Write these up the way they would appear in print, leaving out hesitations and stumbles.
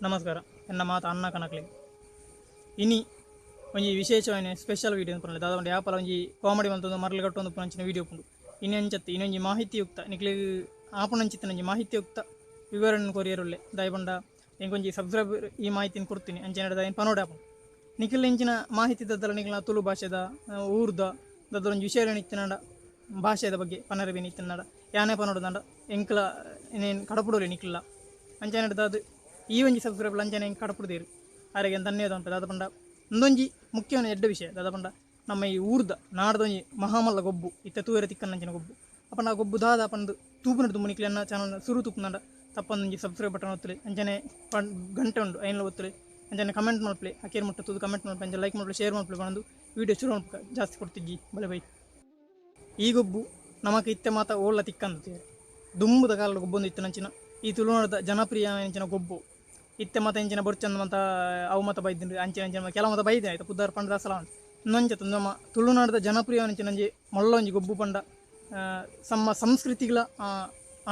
ನಮಸ್ಕಾರ ಎನ್ನ ಮಾತ ಅನ್ನ ಕನಕ್ಲೆ ಇನಿ ಒಂಜಿ ವಿಶೇಷವಾಯಿನ ಸ್ಪೆಷಲ್ ವೀಡಿಯೋ ಪನ್ಲೆ ದಾದ ಪಂಡ ಯಾಪಲ ಒಂಜಿ ಕಾಮಿಡಿ ಮಲ್ತೊಂದು ಮರ್ಲ್ ಕಟ್ಟೊಂದು ಉಪ್ಪುನಂಚಿನ ವೀಡಿಯೋ ಉಪ್ಪುಂಡು ಇನಿ ಅಂಚತ್ತ್ ಇನಿ ಮಾಹಿತಿಯುಕ್ತ ನಿಕ್ಲೆಗ್ ಆಪುನಂಚಿತ್ತಿನ ಒಂಜಿ ಮಾಹಿತಿಯುಕ್ತ ವಿವರಣೆ ಕೊರಿಯರುಲ್ಲೆ ದಾಯೆ ಪಂಡ ಎಂಕೊಂಜಿ ಸಬ್ಸ್ಕ್ರೈಬರ್ ಈ ಮಾಹಿತಿನ ಕೊಡ್ತೀನಿ ಅಂಚನೆ ದಾಯೆ ಪನೋಡೆ ಆಪುಂಡು ನಿಕ್ಲೆ ಇಂಚಿನ ಮಾಹಿತಿ ದದ್ದಲ ನಿಕ್ಲ ತುಳು ಭಾಷೆದ ಊರ್ದ ದದ್ದಲ ಒಂಜಿ ವಿಷಯ ಇತ್ತಿನಂಡ ಭಾಷೆದ ಬಗ್ಗೆ ಪನರೆ ಬೇನಿ ಇತ್ತಿನಂಡ ಯಾನೇ ಪನೋಡು ಎಂಕ್ಲ ಏನೇನು ಕಡಪುಡೋಲಿ ನಿಕ್ಲ ಅಂಚನೆ ದಾದ ಈ ಒಂಜಿ ಸಬ್ಸ್ಕ್ರೈಬ್ ಅಂಚನೆ ಎಂಕ್ ಕಡಪುಡ್ದೇರು ಆರೆಗೆ ಧನ್ಯವಾದ ಉಂಟು ದಾದ ಪಂಡ ಒಂದೊಂಜಿ ಮುಖ್ಯವಾದ ಎಡ್ಡೆ ವಿಷಯ ದಾದ ಪಂಡ ನಮ್ಮ ಈ ಊರ್ದ ನಾಡ್ದೊಂಜಿ ಮಹಾಮಲ್ಲ ಗೊಬ್ಬು ಇತ್ತ ತೂಯರ ತಿಕ್ಕನಂಚಿನ ಗೊಬ್ಬು ಅಪ್ಪನ ಆ ಗೊಬ್ಬು ದಾದ ಪಂದು ತೂಪುನ ದುಮ್ಮು ನಿಕ್ಲೆನ ಚಾನಲ್ ಸುರು ತೂಪುನಂಡ ತಪ್ಪಂದೊಂಜಿ ಸಬ್ಸ್ಕ್ರೈಬ್ ಬಟನ್ ಒತ್ತಲೆ ಅಂಚನೆ ಪಂಡ್ ಗಂಟೆ ಉಂಡು ಐನ್ಲ ಒತ್ತಲೆ ಅಂಚನೆ ಕಮೆಂಟ್ ಮಲ್ಪಲೆ ಅಕೇರ್ ಮುಟ್ಟ ತೂದು ಕಮೆಂಟ್ ಮಲ್ಪಲೆ ಅಂಚನೆ ಲೈಕ್ ಮಲ್ಪಲೆ ಶೇರ್ ಮಲ್ಪಲೆ ಪಂದು ವೀಡಿಯೋ ಶುರು ಮಲ್ಪ ಜಾಸ್ತಿ ಕೊಡ್ತಿಜ್ಜಿ ಬಲೆ ಬೈ. ಈ ಗೊಬ್ಬು ನಮಕ್ ಇತ್ತೆ ಮಾತ ಓಳ್ಳ ತಿಕ್ಕಂದು ದುಂಬುದ ಕಾಲದ ಗೊಬ್ಬೊಂದು ಇತ್ತಿನಂಚಿನ ಈ ತುಳುನಾಡದ ಜನಪ್ರಿಯ ಅಂಚಿನ ಗೊಬ್ಬು ಇತ್ತೆ ಮಾತ ಇಂಚಿನ ಬೊರ್ಚಂದ ಮಾತ ಅವು ಮಾತ ಬೈದಿಂಡು ಅಂಚಿನ ಅಂಚಿನ ಕೆಲವು ಮಾತ ಬೈದೆ ಆಯ್ತು ಪುದ್ದಾರ್ ಪಂಡ ದಾಸಲ ಉಂಟು ಇನ್ನೊಂಚ ನಮ್ಮ ತುಳುನಾಡದ ಜನಪ್ರಿಯ ಅಂಚಿನ ಒಂಜಿ ಮಲ್ಲೊಂಜಿ ಗೊಬ್ಬು ಪಂಡ ಸಮ್ಮ ಸಂಸ್ಕೃತಿಗಳ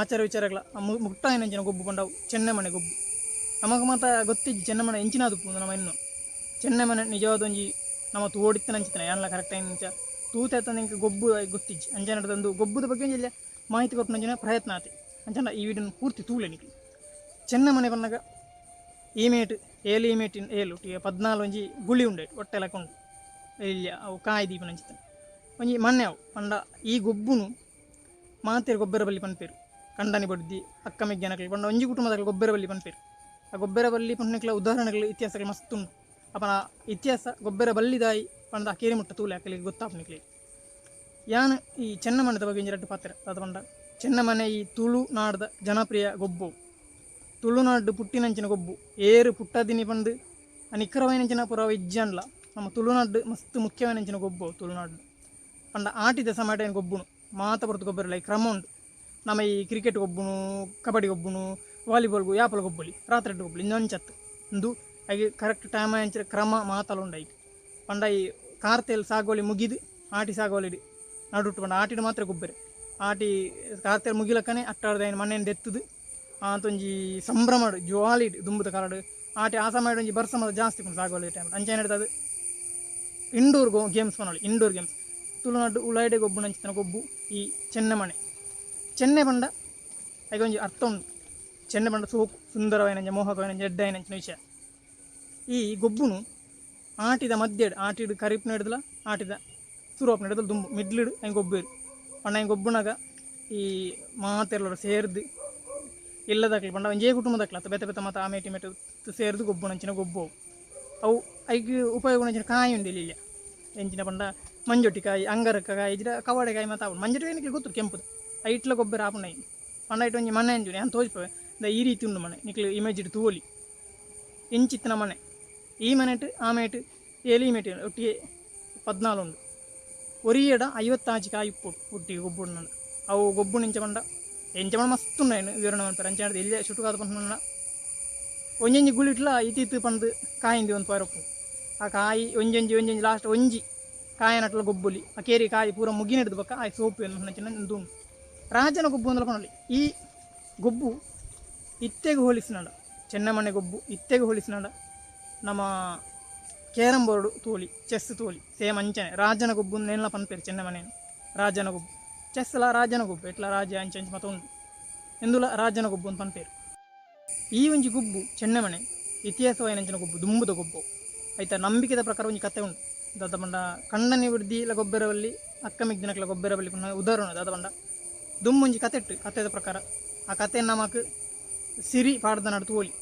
ಆಚಾರ ವಿಚಾರಗಳ ಮುಟ್ಟಾಯಿನಂಚಿನ ಗೊಬ್ಬು ಪಂಡ ಅವು ಚೆನ್ನೆಮಣೆ ಗೊಬ್ಬು. ನಮಗ್ ಮಾತ ಗೊತ್ತಿಜ್ಜಿ ಚೆನ್ನೆಮಣೆ ಎಂಚಿನಾದು ನಮ್ಮ ಇನ್ನು ಚೆನ್ನೆಮಣೆ ನಿಜವಾದ ಒಂಜಿ ನಮ್ಮ ತೋಡಿತ್ತನಂಚಿನ ಯಾನ್ಲ ಕರೆಕ್ಟ್ ಇಂಚ ತೂತೆ ಇಂಕ ಗೊಬ್ಬು ಗೊತ್ತಿಜ್ಜಿ ಅಂಚನೆ ತಂದು ಗೊಬ್ಬುದ ಬಗ್ಗೆ ಒಂಜಿ ಮಾಹಿತಿ ಕೊಟ್ಟನಂಚಿನ ಪ್ರಯತ್ನ ಆತೆ ಅಂಚನ ಈ ವಿಡಿಯೋನ ಪೂರ್ತಿ ತೂಲೆ ನಿಕ್ಲು. ಚೆನ್ನೆಮಣೆ ಪನ್ನಗ ಈ ಮೇಟ್ ಏಳು ಈ ಮೇಟಿನ ಏಳು ಒಟ್ಟಿಗೆ 14 ಒಂಜಿ ಗುಳಿ ಉಂಡೆ ಒಟ್ಟೆ ಲೆಕ್ಕ ಉಂಡು ಇಲ್ಲ ಅವು ಕಾಯಿ ದೀಪನಂಚಿತ್ತ ಒಂಜಿ ಮಣ್ಣೆ ಅವು ಪಂಡ ಈ ಗೊಬ್ಬುನು ಮಾತೆರ್ ಗೊಬ್ಬರ ಬಲ್ಲಿ ಪನ್ಪೇರು ಕಂಡನಿ ಬಡ್ದಿ ಅಕ್ಕ ಮೆಗ್ಯನಕಲು ಪಂಡ ಒಂಜಿ ಕುಟುಂಬದ ಗೊಬ್ಬರ ಬಲ್ಲಿ ಪನ್ಪೇರು ಆ ಗೊಬ್ಬರ ಬಲ್ಲಿ ಪನ್ನಿಕ್ಲ ಉದಾಹರಣೆಗಳು ಇತಿಹಾಸಗಳು ಮಸ್ತ್ ಉಂಡು ಅಪನ ಇತಿಹಾಸ ಗೊಬ್ಬರ ಬಲ್ಲಿದಾಯಿ ಪಂಡ ಆ ಕೇರಿ ಮುಟ್ಟ ತೂಲೆ ಅಕ್ಕಲಿಗೆ ಗೊತ್ತಾಪನಿಕ್ಲೆ. ಯಾನ್ ಈ ಚೆನ್ನಮಣೆದ ಬಗ್ಗೆ ಒಂಜಿ ರಡ್ಡ್ ಪಾತ್ರ ದಾದ ಪಂಡ ಚೆನ್ನಮಣೆ ಈ ತುಳುನಾಡ್ದ ಜನಪ್ರಿಯ ಗೊಬ್ಬು ತುಳುನಾಡು ಪುಟ್ಟಿನಂಚಿನ ಗೊಬ್ಬು ಏರು ಪುಟ್ಟದಿನಿ ಪಂದು ನಿಖರವಾಯಿನಂಚಿನ ಪುರವ ಇಜ್ಜಾನ್ಲ ನಮ್ಮ ತುಳುನಾಡು ಮಸ್ತ್ ಮುಖ್ಯವಾಯಿನಂಚಿನ ಗೊಬ್ಬು ತುಳುನಾಡು ಪಂಡ ಆಟಿದ ಸಮಯ ಗೊಬ್ಬುನು ಮಾತ ಪೊರ್ತು ಗೊಬ್ಬರಲ್ಲ ಈ ಕ್ರಮ ಉಂಡು ನಮ್ಮ ಈ ಕ್ರಿಕೆಟ್ ಗೊಬ್ಬುನು ಕಬಡ್ಡಿ ಗೊಬ್ಬುನು ವಾಲಿಬಾಲ್ಗು ಯಾಪಲ ಗೊಬ್ಬಲಿ ರಾತ್ರಿ ಗೊಬ್ಬಲಿ ಇನ್ನೊಂಚತ್ತು ಇಂದು ಐಗೆ ಕರೆಕ್ಟ್ ಟೈಮ್ ಅಂಚಿನ ಕ್ರಮ ಮಾತಲ ಉಂಡು ಐಕ್ ಪಂಡ ಈ ಕಾರ್ತೆಲ್ ಸಾಗೋಲಿ ಮುಗಿದು ಆಟಿ ಸಾಗೋಲಿ ನಡುಟ್ಟು ಪಂಡ ಆಟಿಡು ಮಾತ್ರ ಗೊಬ್ಬರೆ ಆಟಿ ಕಾರ್ತೆಲ್ ಮುಗಿಲಕ್ಕನೆ ಅಟ್ಟಾಡ್ದ ಮಣ್ಣೆನ್ ದೆತ್ತದು ಆತೊಂಜಿ ಸಂಭ್ರಮ ಜ್ವಾಲಿಡ್ ದುಂಬುದ ಕಾಲಡ್ ಆಟಿ ಆ ಸಮಯ ಒಂಜಿ ಬರ್ಸ ಮಾತ ಜಾಸ್ತಿ ಉಂಟು ಸಾಗೋಲಿ ಟೈಮ್ ಅಂಚನೆ ಅದು ಇಂಡೋರ್ ಗೇಮ್ಸ್ ಪನೊಲಿ ಇಂಡೋರ್ ಗೇಮ್ಸ್ ತುಳುನಾಡು ಉಳಾಯಿಡೆ ಗೊಬ್ಬು ನಂಚಿನ ಗೊಬ್ಬು ಈ ಚೆನ್ನೆಮಣೆ. ಚೆನ್ನೆ ಪಂಡ ಐಕೊಂಜಿ ಒಂಜಿ ಅರ್ಥ ಉಂಡು ಚೆನ್ನೆ ಪಂಡ ಸೋಕು ಸುಂದರವಾಯಿನಂಚ ಮೋಹಕವಾಯಿನಂಚ ಎಡ್ಡಾಯಿನಂಚಿನ ವಿಷಯ. ಈ ಗೊಬ್ಬುನು ಆಟಿದ ಮಧ್ಯೆ ಆಟಿಡ್ ಕರಿಪು ಹಿಡ್ದಲ ಆಟಿದ ಸುರುವಪ್ನ ಹಿಡ್ದಲ ದುಂಬು ಮಿಡ್ಲಿಡ್ ಐನ್ ಗೊಬ್ಬೇರು ಪಂಡ ಐನ್ ಗೊಬ್ಬುನಾಗ ಈ ಮಾತೆರ್ಲೋಡ ಸೇರ್ದು ಇಲ್ಲದಾಕ್ಲಿ ಪಂಡ ಒಂಜೇ ಕುಟುಂಬದಾಕ್ಲಿ ಅತ್ತ ಬೇತೆ ಬೇತೆ ಮಾತ ಆ ಮೇಟಿ ಮೇಟು ಸೇರ್ದು ಗೊಬ್ಬುನಂಚಿನ ಗೊಬ್ಬು ಅವು ಐಕ್ ಉಪಯೋಗ ಕಾಯಿ ಉಂಡು ಇಲ್ಲಿ ಎಂಚಿನ ಪಂಡ ಮಂಜೊಟ್ಟಿ ಕಾಯಿ ಅಂಗರಕ್ಕ ಕಾಯಿ ಇಜ್ಜಿಡ ಕವಾಡೆ ಕಾಯಿ ಮಾತ ಆಪುಂಡು ಮಂಜೊಟ್ಟಿ ಕಾಯಿ ಗೊತ್ತು ಕೆಂಪುದು ಐಟ್ಲ ಗೊಬ್ಬರ ಆಪುಂಡು ಐನ್ ಪಂಡ ಐಟ್ ಒಂಜಿ ಮನೆ ಅಂಜುನಿ ಯಾನ್ ತೋಜ್ಪವೆ ಈ ರೀತಿ ಉಂಡು ಮನೆ ನಿಕ್ಲು ಇಮೇಜ್ ಇಟ್ಟು ತೂವೊಲಿ ಇಂಚಿತ್ತಿನ ಮನೆ ಈ ಮನೆಟ್ ಆ ಮೇಟ್ ಏಲಿ ಮೇಟ್ ಒಟ್ಟಿಗೆ 14 ಉಂಡು ಒರಿಯಡ 56 ಕಾಯಿ ಉಪ್ಪು ಒಟ್ಟಿಗೆ ಗೊಬ್ಬುಂಡು ಅವು ಗೊಬ್ಬು ನಿಂಚ ಪಂಡ ಎಂಚ ಪಂಡ ಮಸ್ತ್ ಉಂಡು ಐನ್ ವಿವರಣೆ ಮನ್ಪೆರ್ ಅಂಚ ಎಲ್ಲೆ ಶುಟುಕಾದ ಪಂಡ ಒಂಜೊಂಜಿ ಗುಳಿಟ್ಲ ಇತ್ತಿತ್ತು ಪಂದು ಕಾಯಿಂದಿ ಒಂದು ಪೋಯರ ಉಪ್ಪುಂಡು ಆ ಕಾಯಿ ಒಂಜೊಂಜಿ ಒಂಜೊಂಜಿ ಲಾಸ್ಟ್ ಒಂಜಿ ಕಾಯನಟ್ಲ ಗೊಬ್ಬುಲಿ ಆ ಕೇರಿ ಕಾಯಿ ಪೂರ ಮುಗಿನಿಡ್ದು ಬೊಕ್ಕ ಆ ಸೋಪು ಅಂಚಿನ ಉಂಡು ರಾಜನ ಗೊಬ್ಬು ಅಂದಲ ಪನೊಲಿ. ಈ ಗೊಬ್ಬು ಇತ್ತೆಗ್ ಹೋಲಿಸಿನಂಡ ಚೆನ್ನಮಣೆ ಗೊಬ್ಬು ಇತ್ತೆಗ್ ಹೋಲಿಸಿನಂಡ ನಮ್ಮ ಕ್ಯಾರಂ ಬೋರ್ಡ್ ತೋಲಿ ಚೆಸ್ ತೋಲಿ ಸೇಮ್ ಅಂಚನೆ ರಾಜನ ಗೊಬ್ಬು ನೆನ್ಲ ಪನ್ಪೇರು ಚೆನ್ನಮಣೆ ರಾಜನ ಗೊಬ್ಬು ಚೆಸ್ಲ ರಾಜನ ಗೊಬ್ಬು ಎಟ್ಲ ರಾಜ ಅಂಚೆ ಅಂಚೆ ಮತ ಉಂಡು ಎಂದುಲ ರಾಜನ ಗೊಬ್ಬು ಅಂತ ಪನ್ಪೇರು. ಈ ಒಂಜಿ ಗೊಬ್ಬು ಚೆನ್ನಮಣೆ ಇತಿಹಾಸವಾಯಿನಂಚಿನ ಗೊಬ್ಬು ದುಂಬುದ ಗೊಬ್ಬು ಐತ ನಂಬಿಕೆದ ಪ್ರಕಾರ ಒಂಜಿ ಕತೆ ಉಂಡು ದಾದ ಪಂಡ ಕಂಡನಿ ಬಿಡ್ದಿಲ ಗೊಬ್ಬರವಲ್ಲಿ ಅಕ್ಕ ಮಿಗ್ದಿನಕ್ಲ ಗೊಬ್ಬರವಲ್ಲಿ ಪುನಃ ಉದಾಹರಣೆ ದಾದ ಪಂಡ ದುಂಬೊಂಜಿ ಕತೆ ಇಟ್ಟು ಕತೆದ ಪ್ರಕಾರ ಆ ಕತೆ ನಮಕ್ ಸಿರಿ ಪಾಡ್ದನಾಡು ತೋಲಿ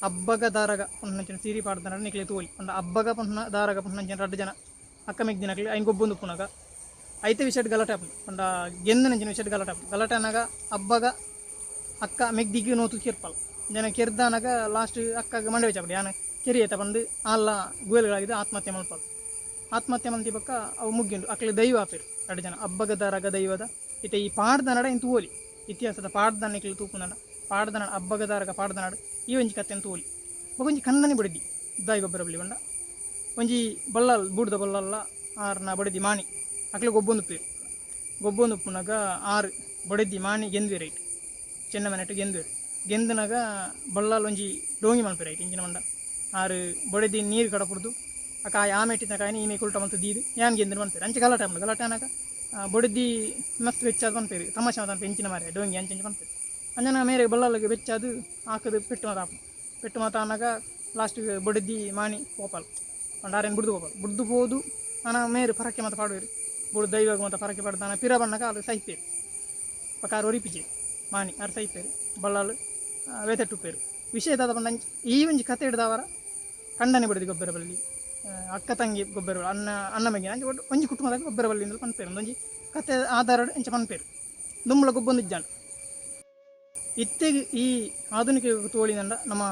ಅಬ್ಬಗ ದಾರಗ ಪುನಃ ಸಿರಿ ಪಾಡ್ದನಾಡು ನಿಕ್ಲೆ ತೋಲಿ ಪಂಡ ಅಬ್ಬಗ ಪುನಃ ದಾರಗ ಪುನಃ ರಡ್ಡು ಜನ ಅಕ್ಕ ಮಿಗ್ದಿನಕ್ಲೆ ಐನ್ ಗೊಬ್ಬೊಂದು ಪುನಗ ಐತೆ ವಿಷಯಡ್ ಗಲಾಟೆ ಆಪುಂಡು ಪಂಡ ಗೆಂದನಂಚಿನ ವಿಷಯಡ್ ಗಲಾಟೆ ಆಪುಂಡು ಗಲಾಟೆ ಅನ್ನಾಗ ಅಬ್ಬಗ ಅಕ್ಕ ಮೆಗ್ದಿಗೆ ನೋತು ಕೆರ್ಪಲ್ ಜನ ಕೆರ್ದಾನಾಗ ಲಾಸ್ಟ್ ಅಕ್ಕಗೆ ಮಂಡೆ ವೆಚ್ಚಾಪುಂಡು ಯಾನ್ ಕೆರಿ ಐತ ಪಂದು ಆಲ್ಲ ಗುವೆಲ್ಗಳಾಗಿದ್ದು ಆತ್ಮಹತ್ಯೆ ಮಲ್ಪಲ್ ಆತ್ಮಹತ್ಯೆ ಮಲ್ತಿ ಬೊಕ್ಕ ಅವು ಮುಗ್ಗಿಂಡು ಅಕ್ಲೆ ದೈವ ಆಪೆರ್ ರಡ್ಡು ಜನ ಅಬ್ಬಗ ದಾರಗ ದೈವದ ಇತ್ತೆ ಈ ಪಾಡ್ದನಡ ಇನ್ ತೂವೊಲಿ ಇತಿಹಾಸದ ಪಾಡ್ದನ ನಿಕ್ಲೆ ತೂಪುನಡ ಪಾಡ್ದನಡ ಅಬ್ಬಗ ದಾರಗ ಪಾಡ್ದನಡು ಈ ಒಂಜಿ ಕತೆನ್ ತೂವೊಲಿ ಬೊಕ ಒಂಜಿ ಕಂಡನಿ ಬುಡೆದಿ ದಾಯಿ ಗೊಬ್ಬರ ಬಲ್ಲಿ ಪಂಡ ಒಂಜಿ ಬಲ್ಲಾಲ್ ಬೂಡ್ದ ಬಲ್ಲಾಲ್ಲ ಆರ್ನ ಬಡೆದಿ ಮಾಣಿ ಅಕ್ಲೆ ಗೊಬ್ಬೊಂದು ಉಪ್ಪೇರು ಗೊಬ್ಬೊಂದು ಉಪ್ಪುನಾಗ ಆರು ಬಡೆದಿ ಮಾಣಿ ಗೆಂದುವೆರ್ ಐಟ್ ಚೆನ್ನಮನೆಟ್ ಗೆಂದುವೆರ್ ಗೆಂದನಗ ಬಲ್ಲಾಲ್ ಒಂಜಿ ಡೋಂಗಿ ಮನ್ಪೆರ್ ಐಟ್ ಇಂಚಿನ ಪಂಡ ಆರು ಬೊಡೆದಿ ನೀರು ಕಡಪುಡ್ದು ಆ ಕಾಯಿ ಆಮೆಟ್ಟಿನ ಕಾಯಿನ ಈಮೆ ಕುಲ್ಟ ಮಂತ್ ದೀದ್ ಯಾನ್ ಗೆಂದಿನ ಪನ್ಪೆರ್. ಅಂಚ ಗಲಾಟೆ ಆಪುಂಡು. ಗಲಾಟೆ ಆನಗ ಬೊಡೆದಿ ಮಸ್ತ್ ಬೆಚ್ಚಾದ್ ಪನ್ಪೆರ್, ತಮಾಷೆ ಮಾತ ಪನ್ಪೆರ್, ಇಂಚಿನ ಮಾರೆ ಡೋಂಗಿ ಅಂಚ ಇಂಚ ಪನ್ಪೆರ್. ಅಂಚನ ಮೇರೆ ಬಲ್ಲಾಲ್ಗ್ ಬೆಚ್ಚಾದ್ ಆಕದ್ ಪೆಟ್ಟು ಮಾತ ಆಪುಂಡು. ಪೆಟ್ಟು ಮಾತ ಆನಗ ಲಾಸ್ಟ್ ಬೊಡೆದಿ ಮಾಣಿ ಪೋಪಲ್ ಪಂಡ ಆರೆನ್ ಬುಡ್ದು ಪೋಪಲ್. ಬುಡ್ದು ಪೋದು ಆನ ಮೇರು ಪರಕೆ ಮಾತ ಪಾಡುವೆರ್. ಬುಡು ದೈವಗ್ ಮಾತ ಪರಕೆ ಪಾಡ್ದು ಆನ ಪಿರ ಬನ್ನಗ ಆಲ್ ಸೈಪೆರ್. ಬೊಕ ಆರ್ ಒರಿಪಿಜೆರ್ ಮಾಣಿ ಆರ್ ಸೈಪೆರ್. ಬಲ್ಲಾಲ್ ವೇತಟ್ಟುಪ್ಪೆರ್. ವಿಷಯ ದಾದ ಪಂಡ ಈ ಒಂಜಿ ಕತೆ ಹಿಡ್ದವರ ಕಂಡನೆ ಬುಡೆದಿ ಗೊಬ್ಬರ ಬಲ್ಲಿ, ಅಕ್ಕ ತಂಗಿ ಗೊಬ್ಬರ, ಅಣ್ಣ ಅಣ್ಣ ಮೆಗ್ಗಿ ಅಂಚ ಒಂಜಿ ಕುಟುಂಬದಾಗ ಗೊಬ್ಬರ ಬಲ್ಲಿ ಅಂದ್ ಪನ್ಪೆರ್. ಒಂಜಿ ಕತೆ ಆಧಾರ ಇಂಚ ಪನ್ಪೆರ್. ದುಂಬುಲ ಗೊಬ್ಬೊಂದಿಜ್ಜಾಂಡ್. ಇತ್ತೆಗ್ ಈ ಆಧುನಿಕ ಯುಗಕ್ಕೆ ತೋಳಿನಂಡ ನಮ್ಮ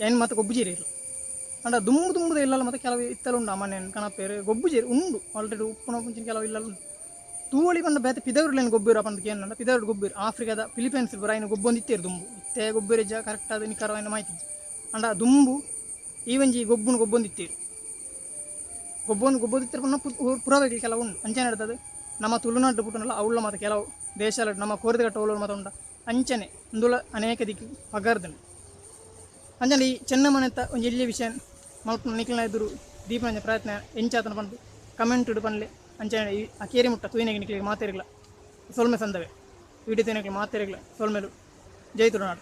ಏನ್ ಮಾತ ಗೊಬ್ಬುಜೇರಿ ಇರ್ಲು. ಅಂಡ ದುಂಬು ದುಂಬುದ ಇಲ್ಲಲ್ ಮಾತ ಕೆಲವು ಇತ್ತಲು ಉಂಡು. ಅಮ್ಮನೇನ್ ಕಣಪೇರು ಗೊಬ್ಬುಜೇರಿ ಉಂಡು. ಆಲ್ರೆಡಿ ಉಪ್ಪುನ ಮುಂಚಿನ ಕೆಲವು ಇಲ್ಲಲ್ ಉಂಡು. ತೂವಳಿ ಪಂಡ ಬೇತೆ ಪಿದರುಡ್ಲೇನ್ ಗೊಬ್ಬೆರು ಪಂದ್ ಕೇನ್ನಂಡ ಪಿದರುಡ್ ಗೊಬ್ಬೆರು. ಆಫ್ರಿಕಾದ ಫಿಲಿಪೈನ್ಸ್ ಪೂರ ಐನ್ ಗೊಬ್ಬೊಂದಿತ್ತೆರ್ ದುಂಬು. ಇತ್ತೆ ಗೊಬ್ಬೆರೆಜ್ಜ ಕರೆಕ್ಟ್ ಆದ್ ನಿಖರವಾಯಿನ ಮಾಹಿತಿ ಇಜ್ಜಿ. ಅಂಡ ದುಂಬು ಈ ಒಂಜಿ ಗೊಬ್ಬುನು ಗೊಬ್ಬೊಂದಿತ್ತೆರ್. ಗೊಬ್ಬೊಂದು ಗೊಬ್ಬೊಂದಿತ್ತೆರ್ ಪಂಡ ಪುರಾವೆಗಳು ಕೆಲವು ಉಂಡು. ಅಂಚನೆ ನಡ್ದದು ನಮ್ಮ ತುಳುನಾಡು ಪುಟ್ಟುನಲ್ಲ ಅವುಳ್ಳ ಮಾತ ಕೆಲವು ದೇಶಾಲ ನಮ್ಮ ಕೋರಿದ ಕಟ್ಟ ಮಾತ ಉಂಡ. ಅಂಚನೆ ಇಂದುಲ ಅನೇಕ ದಿಕ್ಕು ಪಗರ್ದನು. ಅಂಚನೆ ಈ ಚೆನ್ನಮನೆತ ಒಂಜಿ ಎಲ್ಯ ವಿಷಯ ಮಲ್ಪುನ ನಿಕ್ಲೆನ ಎದುರು ದೀಪನ ಪ್ರಯತ್ನ ಎಂಚಾತನ ಪಂದ್ ಕಮೆಂಟ್ ಪನ್ಲೆ. ಅಂಚನೆ ಈ ಅಕೇರಿ ಮುಟ್ಟ ತೂಯಿನೆಗ್ ನಿಕ್ಲೆಗ್ ಮಾತೆರ್ಗ್ಲ ಸೊಲ್ಮೆ ಸಂದವೆ. ವಿಡಿಯೋ ತೂಯಿನಕ್ಲೆ ಮಾತೆರ್ಗ್ಲ ಸೊಲ್ಮೆಲು. ಜೈ ತುಳುನಾಡು.